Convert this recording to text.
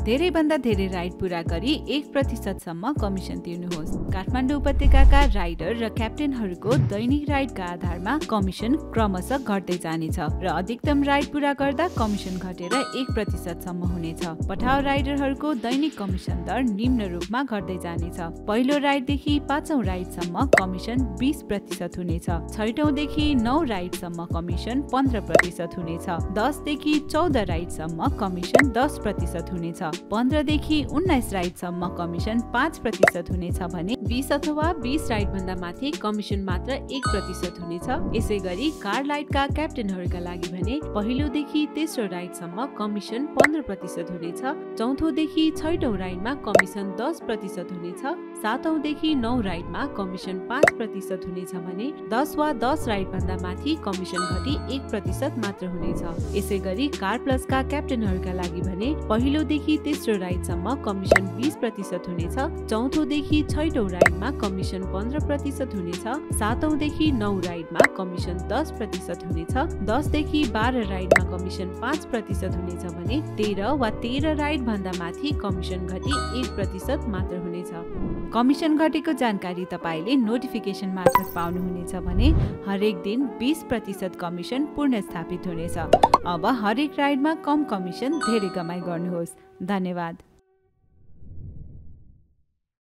धेरैभन्दा धेरै राइड पूरा गरी 1% सम्म कमिसन तिर्नुहोस्। काठमाडौँ उपत्यकाका राइडर र क्याप्टेनहरूको दैनिक राइडका आधारमा कमिसन क्रमशः घट्दै जानेछ र अधिकतम राइड पूरा गर्दा कमिसन घटेर 1% सम्म हुनेछ। पठाउ राइडरहरूको दैनिक कमिसन दर निम्न रूपमा घट्दै जानेछ। पहिलो राइडदेखि 5औं राइडसम्म कमिसन 20% हुनेछ। 6औं देखि 9 राइडसम्म कमिसन 15% हुनेछ। 10 देखि 14 राइडसम्म कमिसन 10% हुनेछ। 15 देखि 19 राइडसम्म कमिसन 5% हुनेछ भने 20 अथवा 20 राइड भन्दा माथि कमिसन मात्र 1% हुनेछ। यसै गरी कार लाइटका क्याप्टेनहरूका लागि भने पहिलो देखि तेस्रो राइडसम्म कमिसन 15% हुनेछ। चौथो देखि 6औं राइडमा कमिसन 10% हुनेछ। 7औं देखि 9 राइडमा कमिसन 5% हुनेछ भने 10 वा 10 राइड भन्दा माथि कमिसन घटी 1% मात्र हुनेछ। यसै गरी कार प्लसका क्याप्टेनहरूका लागि भने पहिलो देखि तेस्रो राइडसम्म कमिसन 20% हुनेछ। चौथो देखि 6औं राइडमा कमिसन 15% हुनेछ। 7औं देखि 9 राइडमा कमिसन 10% हुनेछ। 10 देखि 12 राइडमा कमिसन 5% हुनेछ भने 13 वा 13 राइड भन्दा माथि कमिसन घटी 1% मात्र हुनेछ। कमिसन घटेको जानकारी तपाईले नोटिफिकेसन मार्फत पाउनुहुनेछ भने हरेक दिन 20% कमिसन पुनर्स्थापित हुनेछ। अब हरेक राइडमा कम कमिसन धेरै कमाइ गर्नुहोस्। धन्यवाद।